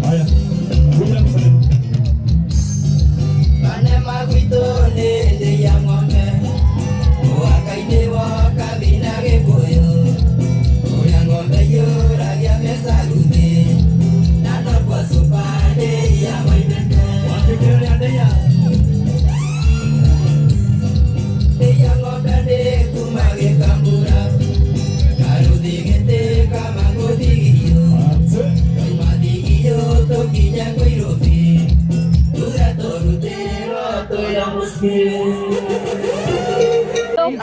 Haya. William Sane. Panema gwitũ nĩ ndĩ ya ng'ombe mũhaka-inĩ wa Kabi na Gĩkũyũ ũrĩa ng'ombe iyũragia mbeca guthĩ na nokwo cuba ndĩia moimĩte. Watikĩrĩria ndĩia. Ndĩia ng'ombe nĩ kuma Gĩkambura karuthi gĩtĩ kama ngũthigio Ate. twauma thigio tũkinye Nairobi tuge tũrutĩrwo twĩra mũciĩ.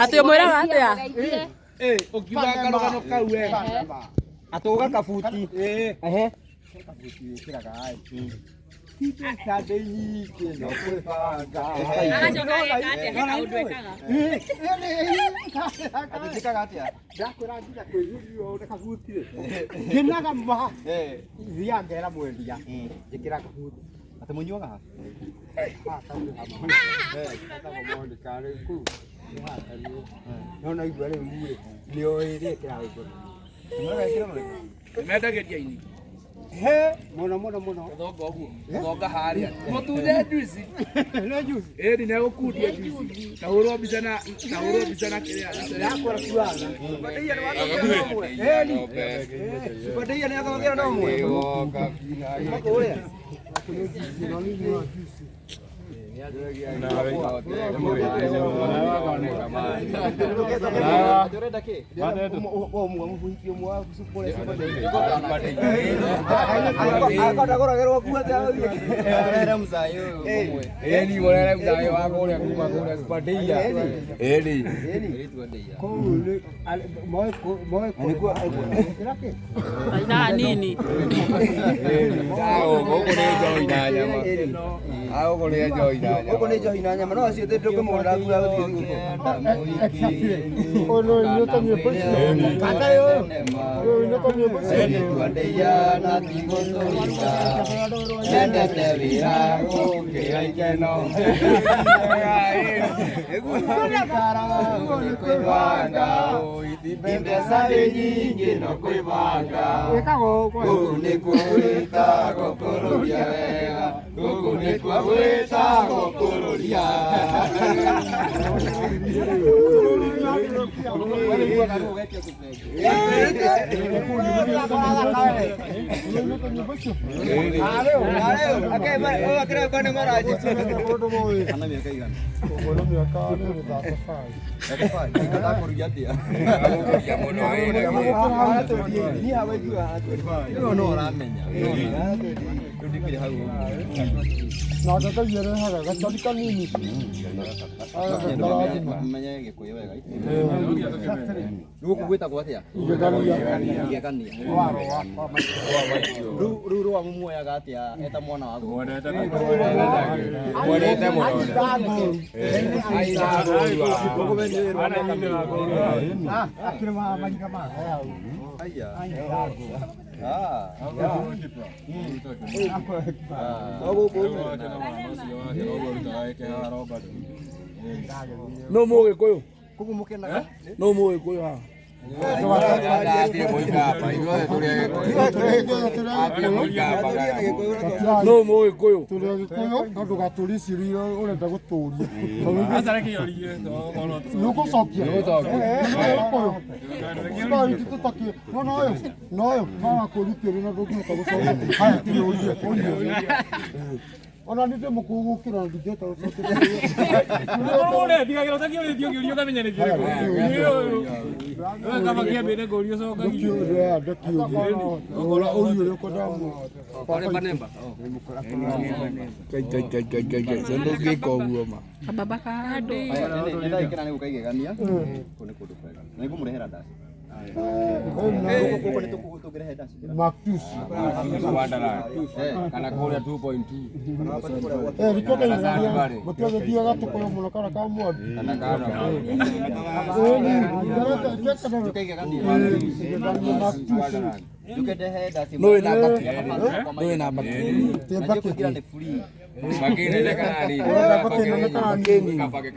Atĩ ũmwĩraga atĩa? Ũkiuga karũgano kau wega Atũga kabuti. Ehe. Kabuti wĩkĩraga ĩ ti mbeca ndĩ nyingĩ no kwĩbanga. Agacoka ageka atĩa? He kaũndũ ekaga. Atĩ njĩkaga atĩa? Ndakwĩra nginya kwĩhurio na kabuti rĩ ngenaga ma thiaga ngera mwendia njĩkĩra kabuti. Atĩ mũnyuaga ha? Haha kaurĩ hamwe etagwo Monica rĩu kũu nĩ haha no naigua rĩu rĩ nĩ oĩ rĩkĩra rwĩmbo rũu. Mũnyuaga ĩkĩra rwĩmbo? Mendagĩria ini He mũno mũno mũno. Gũthonga ũguo gũthonga harĩa mũtunye njuici. Nĩ juice. Ĩni nĩegũkundia njuici tahũrwo mbica na tahũrwo mbica na kĩrĩa. Ndakora kuana. Subadeia nĩ athogera no mwe. Kũrĩa. Ũrenda kĩ? Akondagũragĩrwo kuo Mũrere mzai ũyũ ũmwe. Ĩni mũrere mzai wa kũrĩa kuma kũrĩa Subadeia. Ĩni. Kũu nĩ moĩ moĩ kũrĩma. Kĩra kĩ? Ainaga nini. Gũkũ nĩ njohi na nyama. Gũkũ nĩ njohi na nyama. Gũkũ nĩ njohi na nyama no acio ndũngĩmũrora thutha gũthiĩ thigũkũ. Ũyũ nĩ ũinĩte nyĩmbo icio. Kata ũyũ. Ũyũ ũinĩte nyĩmbo icio. Twandeia na tigũtũrika nyendete wĩra gũkĩra ikeno kwĩbanga mbeca nĩ nyingĩ no kwĩbanga. Ĩkaga ũguo. Gũkũ nĩkuo gwĩtagwo kũrũria wega, gũkũ nĩkuo gwĩtagwo kũrũria. Ana mĩaka igana? Ũguo mĩaka nĩ 35. Ndakũrugia atĩa? Niĩ hawa iguaga 25. No ũramenya. Rĩu ndikĩrĩ hau ũguo. Na Ngai arehaga gacari kanini. Menye Gĩkũyũ wega. Gũkũ gwĩtagwo atĩa? Igegania. Igegania. Rĩu rĩu rũa mũmuoyaga atĩa eta mwana wa gũkũ? Mwendete mũno. Gũkũ we nĩ wĩrwo mĩaka mĩingĩ. Akĩrĩ ma mahiga ma. Aya. Ah. Ah. O gũkũ ũguo. No mũgĩkũyũ. Koguo mũkenaga? No mũgĩkũyũ haha. No mũgĩkũyũ. Tũrĩ Agĩkũyũ no ndũgatũrie ciũria iria ũrenda gũtũria. Nĩ ũgũcokia. Gĩkũyũ. No no ũyũ no ũyũ no wakũria kĩũria na ndũngĩhota gũcokia. Haya kĩũrie ũrie. Ona nĩ ndĩ mũkũrũ gũkĩra na ndingĩhota gũcokia. Ũretigagĩra ũtakĩũrĩtio kĩũria ũkamenya nĩ kĩrĩkũ. Kaba kĩambĩte kũũria ũcokagie. Ndũkĩũria ndũkĩũrie. Ũra ũrie ũrĩa ũkwendaga mũno. Kai kai kai kai kai kai. Ndũngĩka ũguo ma. Kababa ka andũ. Nĩ ndagĩkena nĩ gũka igegania. Kũu nĩ kũndũ kwega. Na nĩngũmũrehera ndaci. Gũkũ nĩ tũngĩrehe ndaci. Mactus. Kana kũrĩa 2.2. Eh, rikoda inalia. Matiagĩthiaga tũkũyũ mũno kana ka mwaki. Kana kana. Njuke igegania. Njuke ndehe ndaci. No wĩna mbakĩ. No wĩna mbakĩ. Na njũkĩra nĩ free. Mbakĩ nene kana nini? Ũrenda mbakĩ nene kana nini? Mbakĩ.